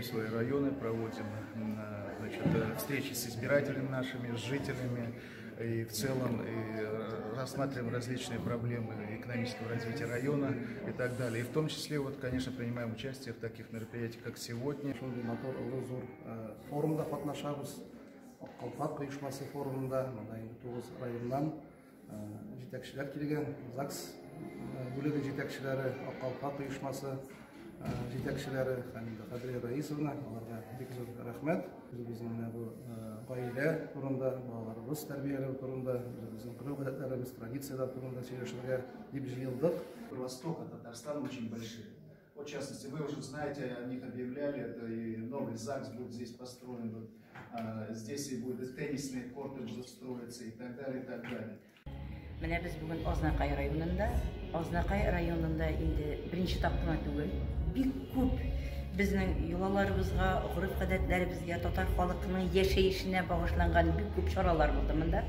Посещаем свои районы, проводим, значит, встречи с избирателями нашими, с жителями и в целом и рассматриваем различные проблемы экономического развития района и так далее. И в том числе, вот, конечно, принимаем участие в таких мероприятиях, как сегодня. Шундый матур, олы зур форумда катнашабыз. Ак калфак оешмасы форумында монда инде тугыз районнан җитәкчеләр килгән, ЗАГС бүлеге җитәкчеләре, Ак калфак оешмасы җитәкчеләре һәм инде Кадрия Раисовна, аларга бик зур рәхмәт. Үзебезнең менә бу гаилә турында, балаларыбыз тәрбияләү турында, үзебезнең гореф-гадәтләребез, традицияләр турында сөйләшергә дип җыелдык. Востока Татарстана очень большие. Вот, в частности, вы уже знаете, о них объявляли, это и новый ЗАГС будет здесь построен, вот, здесь и будут теннисные корты будут строиться и так далее, и так далее. Менә без бүген Азнакай районында. Азнакай районында инде беренче тапкыр түгел, бик күп безнең йолаларыбызга, гореф-гадәтләребезгә, татар халкының яшәешенә багышланган бик күп чаралар булды монда.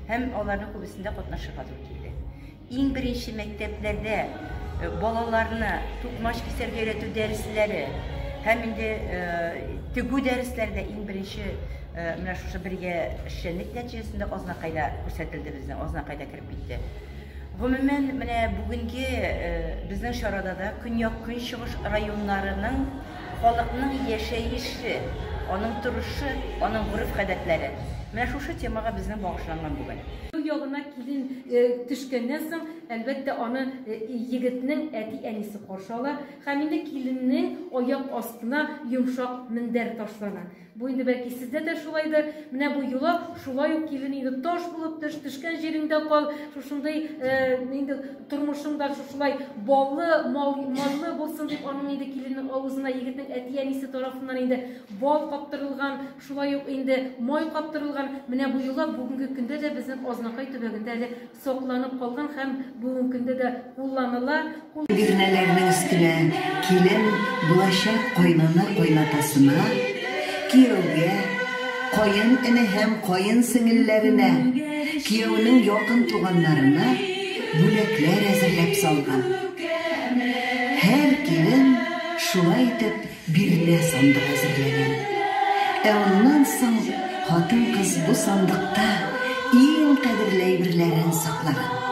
Һәм аларның күбесендә катнашырга туры килде. Иң беренче мәктәпләрдә балаларны тукмач кисәргә өйрәтү дәресләре һәм инде тегү дәресләре дә иң беренче менә шушы бергә эшчәнлек нәтиҗәсендә Азнакайда күрсәтелде безнең, Азнакайда кереп китте. Гомумән, менә бүгенге безнең чарада да көньяк-көнчыгыш районнарының халыкның яшәеше, аның торышы, аның гореф-гадәтләре. Менә шушы темага безнең багышланган бүген. Ягына килен төшкәннән соң, әлбәттә, аны егетнең әти-әнисе каршы ала һәм инде киленнең аяк астына йомшак мендәр ташлана. Бу инде бәлки сездә дә шулайдыр. Менә бу йола шулай ук килен инде таш булып төш, төшкән җиреңдә кал, шушындый инде тормышыңда шушылай баллы, маллы булсын дип аның инде киленнең авызына егетнең әти-әнисе тарафыннан инде бал каптырылган, шулай ук инде май каптырылган. Менә бу йола бүгенге көндә дә безнең Азнакай төбәгендә әле сакланып калган һәм бүгенге көндә дә кулланыла. Бирнәләрнең өстенә килен булачак кайнана кайнатасына, кияүгә, каен эне һәм каен сеңелләренә, кияүнең якын туганнарына бүләкләр әзерләп салган. Һәр килен шулай итеп бирнә сандыгы әзерләгән. Ә аннан соң хатын-кыз бу сандыкта иң кадерле әйберләрен саклаган.